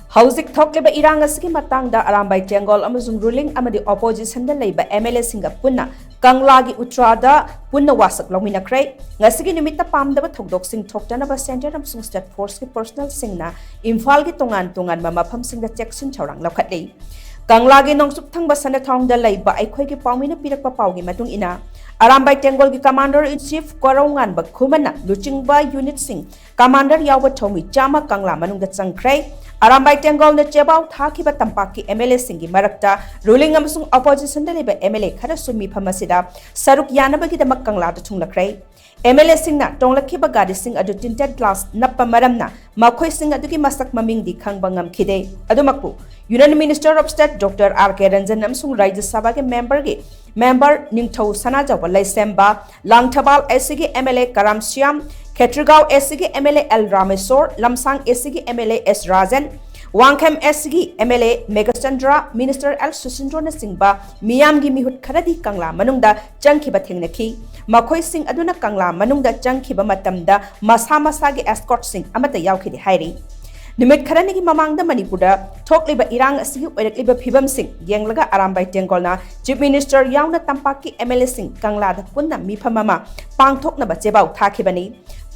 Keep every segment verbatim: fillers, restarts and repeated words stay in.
ꯍꯧꯖꯤꯛ ꯊꯣꯛꯂꯤꯕ ꯏꯔꯥꯡ ꯑꯁꯤꯒꯤ ꯃꯇꯥꯡꯗ ꯑꯔꯥꯝꯕꯥꯏ ꯇꯦꯡꯒꯣꯜ ꯑꯃꯁꯨꯡ ruling ꯑꯃꯗꯤ oppositionꯗ ꯂꯩꯕ MLAꯁꯤꯡꯒ ꯄꯨꯟꯅ ꯀꯪꯂꯥꯒꯤ ꯎꯇ꯭ꯔꯥꯗ ꯄꯨꯟꯅ ꯋꯥꯁꯛ ꯂꯧꯃꯤꯟꯅꯈ꯭ꯔꯦ꯫ ꯉꯁꯤꯒꯤ ꯅꯨꯃꯤꯠꯇ ꯄꯥꯝꯗꯕ ꯊꯧꯗꯣꯛꯁꯤꯡ ꯊꯣꯛꯇꯅꯕ centre ꯑꯃꯁꯨꯡ state forceꯀꯤ personnelꯁꯤꯡꯅ ꯏꯝꯐꯥꯜꯒꯤ ꯇꯣꯉꯥꯟ ꯇꯣꯉꯥꯟꯕ ꯃꯐꯝꯁꯤꯡꯗ ꯆꯦꯛꯁꯤꯟ ꯊꯧꯔꯥꯡ ꯂꯧꯈꯠꯂꯤ꯫ ꯀꯪꯂꯥꯒꯤ ꯅꯣꯡꯆꯨꯞ ꯊꯪꯕ ꯁꯅꯥꯊꯣꯡꯗ ꯂꯩꯕ ꯑꯩꯈꯣꯏꯒꯤ ꯄꯥꯎꯃꯤꯅ ꯄꯤꯔꯛꯄ ꯄꯥꯎꯒꯤ ꯃꯇꯨꯡ ꯏꯟꯅ, ꯑꯔꯥꯝꯕꯥꯏ ꯇꯦꯡꯒꯣꯜꯒꯤ Commander in Chief ꯀꯣꯔꯧꯉꯥꯟꯕ ꯈꯨꯃꯟꯅ ꯂꯨꯆꯤꯡꯕ unitꯁꯤꯡ, commander ꯌꯥꯎꯕ ꯊꯧꯃꯤ ꯆꯥꯝꯃ ꯀꯪꯂꯥ ꯃꯅꯨꯡꯗ ꯆꯪꯈ꯭ꯔꯦ꯫ ꯑꯔꯥꯝꯕꯥꯏ ꯇꯦꯡꯒꯣꯜꯅ ꯆꯦꯕꯥꯎ ꯊꯥꯈꯤꯕ ꯇꯝꯄꯥꯛꯀꯤ MLAꯁꯤꯡꯒꯤ ꯃꯔꯛꯇ ruling ꯑꯃꯁꯨꯡ oppositionꯗ ꯂꯩꯕ MLA ꯈꯔꯁꯨ ꯃꯤꯐꯝ ꯑꯁꯤꯗ ꯁꯔꯨꯛ ꯌꯥꯅꯕꯒꯤꯗꯃꯛ ꯀꯪꯂꯥꯗ ꯊꯨꯡꯂꯈ꯭ꯔꯦ꯫ MLAꯁꯤꯡꯅ ꯇꯣꯡꯂꯛꯈꯤꯕ ꯒꯥꯔꯤꯁꯤꯡ ꯑꯗꯨ tinted glass ꯅꯞꯄ ꯃꯔꯝꯅ ꯃꯈꯣꯏꯁꯤꯡ ꯑꯗꯨꯒꯤ ꯃꯁꯛ ꯃꯃꯤꯡꯗꯤ ꯈꯪꯕ ꯉꯝꯈꯤꯗꯦ꯫ ꯑꯗꯨꯃꯛꯄꯨ, Union Minister of State Doctor R K Ranjan ꯑꯃꯁꯨꯡ ꯔꯥꯖ꯭ꯌ ꯁꯚꯥꯒꯤ memberꯒꯤ member ꯅꯤꯡꯊꯧ ꯁꯅꯥꯖꯥꯎꯕ ꯂꯩꯁꯦꯝꯕ, ꯂꯥꯡꯊꯕꯥꯜ ACꯒꯤ MLA ꯀꯔꯥꯝ ꯁ꯭ꯌꯥꯝ, ꯈꯦꯇ꯭ꯔꯤꯒꯥꯎ ACꯒꯤ MLA L ꯔꯥꯃꯦꯁꯣꯔ, ꯂꯝꯁꯥꯡ ACꯒꯤ MLA S Rajen, Wangkhem ACꯒꯤ MLA Meghachandra, Minister L ꯁꯨꯁꯤꯟꯗ꯭ꯔꯣꯅꯆꯤꯡꯕ ꯃꯤꯌꯥꯝꯒꯤ ꯃꯤꯍꯨꯠ ꯈꯔꯗꯤ ꯀꯪꯂꯥ ꯃꯅꯨꯡꯗ ꯆꯪꯈꯤꯕ ꯊꯦꯡꯅꯈꯤ꯫ ꯃꯈꯣꯏꯁꯤꯡ ꯑꯗꯨꯅ ꯀꯪꯂꯥ ꯃꯅꯨꯡꯗ ꯆꯪꯈꯤꯕ ꯃꯇꯝꯗ ꯃꯁꯥ ꯃꯁꯥꯒꯤ escortꯁꯤꯡ ꯑꯃꯠꯇ ꯌꯥꯎꯈꯤꯗꯦ ꯍꯥꯏꯔꯤ꯫ ꯅꯨꯃꯤꯠ ꯈꯔꯅꯤꯒꯤ ꯃꯃꯥꯡꯗ ꯃꯅꯤꯄꯨꯔꯗ ꯊꯣꯛꯂꯤꯕ ꯏꯔꯥꯡ ꯑꯁꯤꯒꯤ ꯑꯣꯏꯔꯛꯂꯤꯕ ꯐꯤꯕꯝꯁꯤꯡ ꯌꯦꯡꯂꯒ ꯑꯔꯥꯝꯕꯥꯏ ꯇꯦꯡꯒꯣꯜꯅ Chief Minister ꯌꯥꯎꯅ ꯇꯝꯄꯥꯛꯀꯤ MLAꯁꯤꯡ ꯀꯪꯂꯥꯗ ꯄꯨꯟꯅ ꯃꯤꯐꯝ ꯑꯃ ꯄꯥꯡꯊꯣꯛꯅꯕ ꯆꯦꯕꯥꯎ ꯊꯥꯈꯤꯕꯅꯤ꯫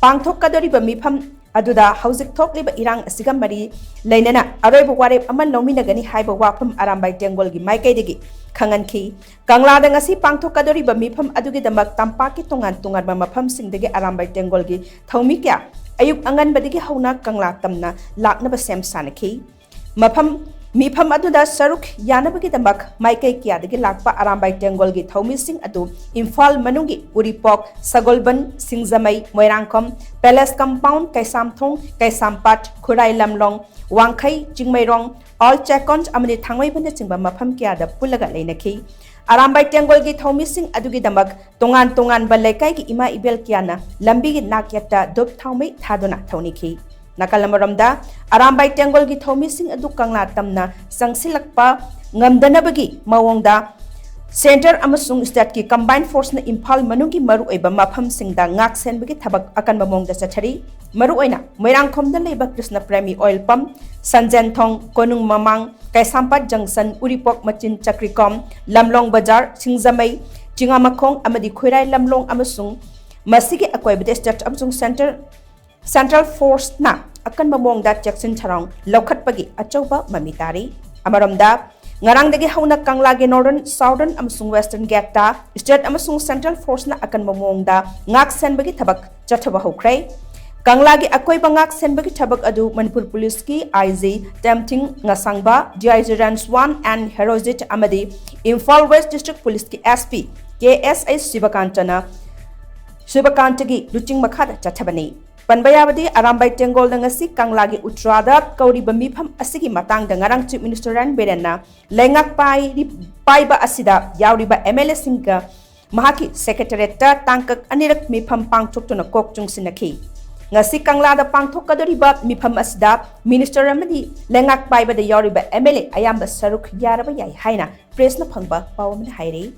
ꯄꯥꯡꯊꯣꯛꯀꯗꯧꯔꯤꯕ ꯃꯤꯐꯝ ꯑꯗꯨꯗ ꯍꯧꯖꯤꯛ ꯊꯣꯛꯂꯤꯕ ꯏꯔꯥꯡ ꯑꯁꯤꯒ ꯃꯔꯤ ꯂꯩꯅꯅ ꯑꯔꯣꯏꯕ ꯋꯥꯔꯦꯞ ꯑꯃ ꯂꯧꯃꯤꯟꯅꯒꯅꯤ ꯍꯥꯏꯕ ꯋꯥꯐꯝ ꯑꯔꯥꯝꯕꯥꯏ ꯇꯦꯡꯒꯣꯜꯒꯤ ꯃꯥꯏꯀꯩꯗꯒꯤ ꯈꯪꯍꯟꯈꯤ꯫ ꯀꯪꯂꯥꯗ ꯉꯁꯤ ꯄꯥꯡꯊꯣꯛꯀꯗꯧꯔꯤꯕ ꯃꯤꯐꯝ ꯑꯗꯨꯒꯤꯗꯃꯛ ꯇꯝꯄꯥꯛꯀꯤ ꯇꯣꯉꯥꯟ ꯇꯣꯉꯥꯟꯕ ꯃꯐꯝꯁꯤꯡꯗꯒꯤ ꯑꯔꯥꯝꯕꯥꯏ ꯇꯦꯡꯒꯣꯜꯒꯤ ꯊꯧꯃꯤ ꯀꯌꯥ ꯑꯌꯨꯛ ꯑꯉꯟꯕꯗꯒꯤ ꯍꯧꯅ ꯀꯪꯂꯥ ꯇꯝꯅ ꯂꯥꯛꯅꯕ ꯁꯦꯝ ꯁꯥꯅꯈꯤ꯫ ꯃꯐꯝ, ꯃꯤꯐꯝ ꯑꯗꯨꯗ ꯁꯔꯨꯛ ꯌꯥꯅꯕꯒꯤꯗꯃꯛ ꯃꯥꯏꯀꯩ ꯀꯌꯥꯗꯒꯤ ꯂꯥꯛꯄ ꯑꯔꯥꯝꯕꯥꯏ ꯇꯦꯡꯒꯣꯜꯒꯤ ꯊꯧꯃꯤꯁꯤꯡ ꯑꯗꯨ ꯏꯝꯐꯥꯜ ꯃꯅꯨꯡꯒꯤ ꯎꯔꯤꯄꯣꯛ, ꯁꯒꯣꯜꯕꯟ, ꯁꯤꯡꯖꯃꯩ, ꯃꯣꯏꯔꯥꯡꯈꯣꯝ, Palace Compound, ꯀꯩꯁꯥꯝꯊꯣꯡ, ꯀꯩꯁꯥꯝꯄꯥꯠ, ꯈꯨꯔꯥꯏ ꯂꯝꯂꯣꯡ, ꯋꯥꯡꯈꯩ, ꯆꯤꯡꯃꯩꯔꯣꯡ, ꯑꯣꯜ ꯆꯦꯛꯀꯣꯟ ꯑꯃꯗꯤ ꯊꯥꯡꯃꯩꯕꯟꯅꯆꯤꯡꯕ ꯃꯐꯝ ꯀꯌꯥꯗ ꯄꯨꯜꯂꯒ ꯂꯩꯅꯈꯤ꯫ ꯑꯔꯥꯝꯕꯥꯏ ꯇꯦꯡꯒꯣꯜꯒꯤ ꯊꯧꯃꯤꯁꯤꯡ ꯑꯗꯨꯒꯤꯗꯃꯛ ꯇꯣꯉꯥꯟ ꯇꯣꯉꯥꯟꯕ ꯂꯩꯀꯥꯏꯒꯤ ꯏꯃꯥ ꯏꯕꯦꯜ ꯀꯌꯥꯅ ꯂꯝꯕꯤꯒꯤ ꯅꯥꯛꯌꯦꯠꯇ ꯙꯨꯞ ꯊꯥꯎꯃꯩ ꯊꯥꯗꯨꯅ ꯊꯧꯅꯤꯈꯤ꯫ ꯅꯥꯀꯜ ꯑꯃꯔꯣꯝꯗ, ꯑꯔꯥꯝꯕꯥꯏ ꯇꯦꯡꯒꯣꯜꯒꯤ ꯊꯧꯃꯤꯁꯤꯡ ꯑꯗꯨ ꯀꯪꯂꯥ ꯇꯝꯅ ꯆꯪꯁꯤꯜꯂꯛꯄ ꯉꯝꯗꯅꯕꯒꯤ ꯃꯑꯣꯡꯗ Centre ꯑꯃꯁꯨꯡ Stateꯀꯤ Combined Forceꯅ ꯏꯝꯐꯥꯜ ꯃꯅꯨꯡꯒꯤ ꯃꯔꯨꯑꯣꯏꯕ ꯃꯐꯝꯁꯤꯡꯗ ꯉꯥꯛ ꯁꯦꯟꯕꯒꯤ ꯊꯕꯛ ꯑꯀꯟꯕ ꯃꯑꯣꯡꯗ ꯆꯠꯊꯔꯤ꯫ ꯃꯔꯨꯑꯣꯏꯅ ꯃꯣꯏꯔꯥꯡꯈꯣꯝꯗ ꯂꯩꯕ ꯀ꯭ꯔꯤꯁꯅ ꯄ꯭ꯔꯦꯃꯤ Oil Pump, ꯁꯟꯖꯦꯟꯊꯣꯡ, ꯀꯣꯅꯨꯡ ꯃꯃꯥꯡ, ꯀꯩꯁꯥꯝꯄꯥꯠ Junction, ꯎꯔꯤꯄꯣꯛ ꯃꯆꯤꯟ, ꯆꯀ꯭ꯔꯤꯀꯣꯝ, ꯂꯝꯂꯣꯡ ꯕꯖꯥꯔ, ꯁꯤꯡꯖꯃꯩ, ꯆꯤꯉꯥꯃꯈꯣꯡ ꯑꯃꯗꯤ ꯈꯣꯏꯔꯥꯏ ꯂꯝꯂꯣꯡ ꯑꯃꯁꯨꯡ ꯃꯁꯤꯒꯤ ꯑꯀꯣꯏꯕꯗ State ꯑꯃꯁꯨꯡ Centre Central Forceꯅ ꯑꯀꯟꯕ ꯃꯑꯣꯡꯗ ꯆꯦꯛꯁꯤꯟ ꯊꯧꯔꯥꯡ ꯂꯧꯈꯠꯄꯒꯤ ꯑꯆꯧꯕ ꯃꯃꯤ ꯇꯥꯔꯤ꯫ ꯑꯃꯔꯣꯝꯗ, ꯉꯔꯥꯡꯗꯒꯤ ꯍꯧꯅ ꯀꯪꯂꯥꯒꯤ Northern, Southern ꯑꯃꯁꯨꯡ Western Gateꯇ State ꯑꯃꯁꯨꯡ Central Forceꯅ ꯑꯀꯟꯕ ꯃꯑꯣꯡꯗ ꯉꯥꯛ ꯁꯦꯟꯕꯒꯤ ꯊꯕꯛ ꯆꯠꯊꯕ ꯍꯧꯈ꯭ꯔꯦ꯫ ꯀꯪꯂꯥꯒꯤ ꯑꯀꯣꯏꯕ ꯉꯥꯛ ꯁꯦꯟꯕꯒꯤ ꯊꯕꯛ ꯑꯗꯨ ꯃꯅꯤꯄꯨꯔ ꯄꯨꯂꯤꯁꯀꯤ IG ꯇꯦꯝꯊꯤꯡ ꯉꯁꯥꯡꯕ, DIG Range one and Heroic ꯑꯃꯗꯤ ꯏꯝꯐꯥꯜ West District ꯄꯨꯂꯤꯁꯀꯤ SP ꯀꯦ ꯑꯦꯁ ꯑꯩꯆ ꯁꯤꯕꯀꯥꯟꯇꯅ, ꯁꯤꯕꯀꯥꯟꯇꯒꯤ ꯂꯨꯆꯤꯡ ꯃꯈꯥꯗ ꯆꯠꯊꯕꯅꯤ꯫ ꯄꯟꯕ ꯌꯥꯕꯗꯤ, ꯑꯔꯥꯝꯕꯥꯏ ꯇꯦꯡꯒꯣꯜꯗ ꯉꯁꯤ ꯀꯪꯂꯥꯒꯤ ꯎꯇ꯭ꯔꯥꯗ ꯀꯧꯔꯤꯕ ꯃꯤꯐꯝ ꯑꯁꯤꯒꯤ ꯃꯇꯥꯡꯗ ꯉꯔꯥꯡ Chief Minister ꯑꯦꯟ ꯕꯤꯔꯦꯟꯅ ꯂꯩꯉꯥꯛ ꯄꯥꯏꯔꯤ-, ꯄꯥꯏꯕ ꯑꯁꯤꯗ ꯌꯥꯎꯔꯤꯕ MLAꯁꯤꯡꯒ ꯃꯍꯥꯛꯀꯤ Secretariatꯇ ꯇꯥꯡꯀꯛ ꯑꯅꯤꯔꯛ ꯃꯤꯐꯝ ꯄꯥꯡꯊꯣꯛꯇꯨꯅ ꯀꯣꯛ ꯆꯨꯡꯁꯤꯟꯅꯈꯤ꯫ ꯉꯁꯤ ꯀꯪꯂꯥꯗ ꯄꯥꯡꯊꯣꯛꯀꯗꯧꯔꯤꯕ ꯃꯤꯐꯝ ꯑꯁꯤꯗ Minister ꯑꯃꯗꯤ ꯂꯩꯉꯥꯛ ꯄꯥꯏꯕꯗ ꯌꯥꯎꯔꯤꯕ MLA ꯑꯌꯥꯝꯕ ꯁꯔꯨꯛ ꯌꯥꯔꯕ ꯌꯥꯏ ꯍꯥꯏꯅ pressꯅ ꯐꯪꯕ ꯄꯥꯎ ꯑꯃꯅ ꯍꯥꯏꯔꯤ꯫